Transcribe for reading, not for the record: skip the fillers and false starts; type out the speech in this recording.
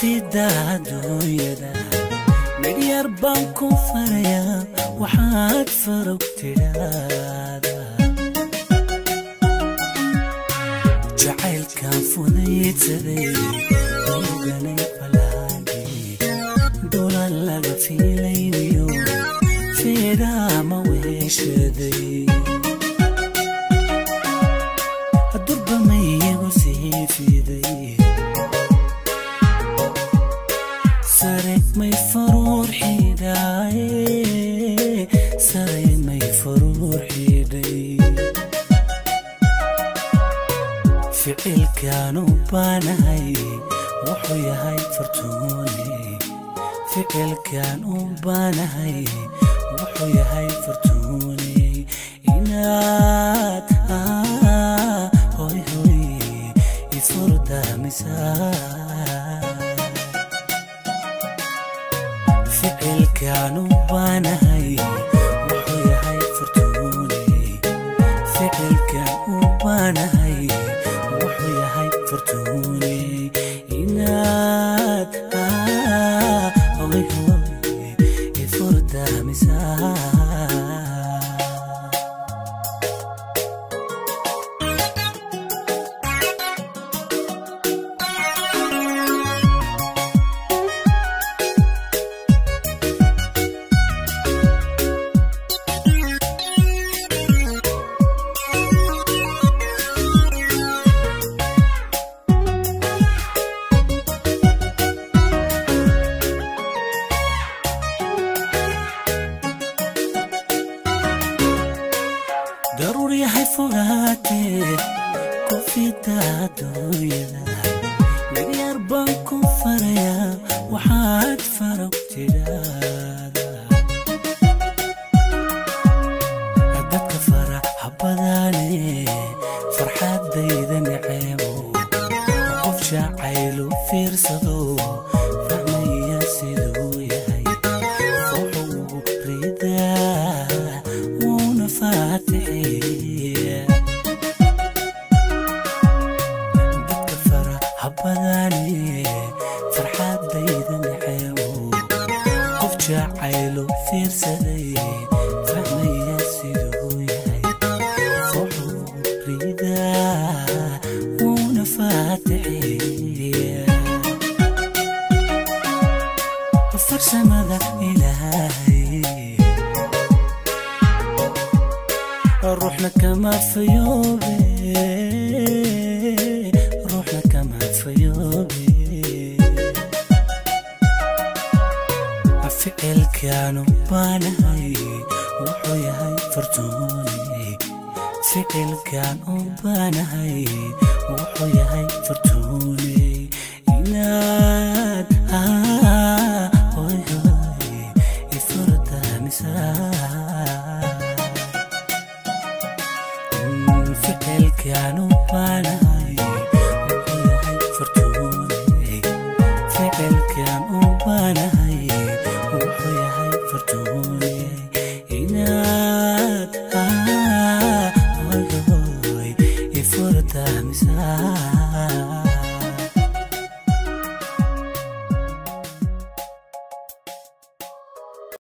Kufida adduunyada midyar baan ku farayaa waxaad farog tidhaada jacaylkaan fudaydsaday oganay falaadhi dola laga fiilaynayo feedaa ma weeshaday durba mayagu sii fiday sare may faruur xidhay sare may faruur xidhay ficilkaan u baanahay wuxuu yahay fartuune ficilkaan u baanahay wuxuu yahay fartuune inaad hoy hoy ifurdaamisaa ficilkaan u baanahay wuxuu yahay fartuune ficilkaan u baanahay wuxuu yahay fartuune inaad hoy hoy ifurdaamisaa. Daruur yahay fogaatee kufida adduunyada midyar baan ku farayaa waxaad farog tidhaada dadka faraxa badane farxaddayda naceebo qof jacaylu fiirsado fahmaya siduu yahay wuxuu ridaa wuuna faatixiya dadka faraxa badane farxaddayda naceebo qof jacaylu fiirsaday fahmaya siduu yahay wuxuu ridaa wuuna faatixiya farsamada ilaahay ruuxna kama fayoobe ruuxna kama fayoobe ficilkaan u baanahay wuxuu yahay fartuune ficilkaan u baanahay wuxuu yahay fartuune inaad hoy hoy ifurdaamisaa ficilkaan u baanahay wuxuu yahay fartuune ficilkaan u